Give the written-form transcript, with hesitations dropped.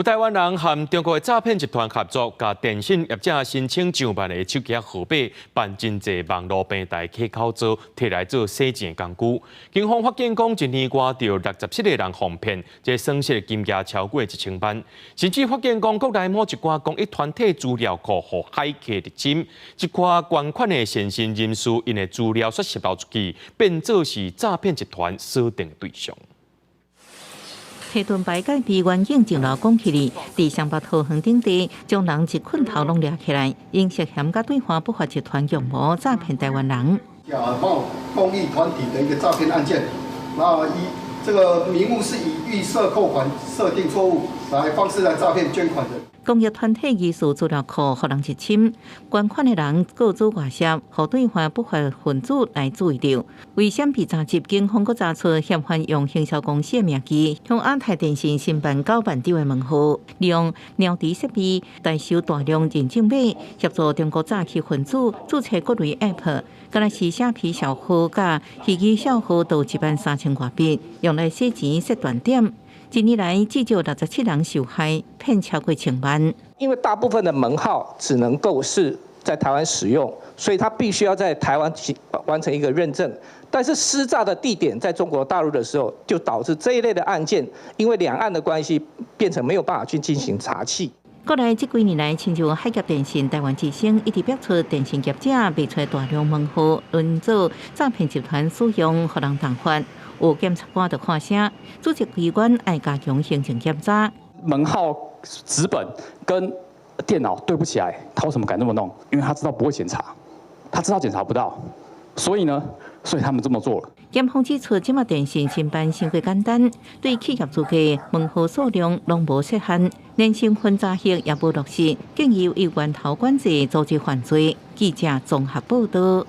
有台灣人和中國的詐騙集團合作，共電信業者申請上萬個手機號碼，辦真濟網路平台契口座，提來做洗錢的工具。警方發現講，一年外就67個人予騙，這損失的金額超過1000萬。甚至發現講，國內某一寡公益團體資料庫予駭客入侵，一寡捐款的善心人士𪜶的資料煞洩露出去，變做是詐騙集團鎖定的對象。提盾牌共被遠景上樓講起來，佇雙北桃園等地將人一捆頭攏掠起來，𪜶涉嫌佮對岸不法集團共謀詐騙台灣人。假冒公益團體的一個詐騙案件，那以這個名目是以預設扣款設定錯誤來方式來詐騙捐款人。公益團體疑似資料庫予人入侵，捐款的人個資外洩，予對岸不法分子來注意著。為閃避查緝，警方閣查出嫌犯用行銷公司的名義，向亞太電信申辦9萬張的門號，利用鳥池設備代收大量認證碼，協助中國詐欺分子註冊各類 App，敢若是寫皮小號佮虛擬小號都1萬3000外筆，用來洗錢設斷點。一年來至少67人受害，騙超過千萬。因為大部分的門號只能夠是在台灣使用，所以他必須要在台灣完成一個認證。但是施詐的地點在中國大陸的時候，就導致這一類的案件，因為兩岸的關係，變成沒有辦法去進行查緝。過來這幾年來，親像海峽電信、台灣之星一直爆出電信業者賣出大量門號，淪做詐騙集團使用，予人重犯。有檢察官就看聲，組織機關愛加強行政檢查。門號紙本跟電腦對不起來，他為什麼敢這麼弄？因為他知道不會檢查，他知道檢查不到，所以呢，所以他們這麼做了。檢方指出，這馬電信申辦傷過簡單，對企業資格、門號數量攏無設限，連身份查核也無落實，建議由源頭管制，阻止犯罪。記者綜合報道。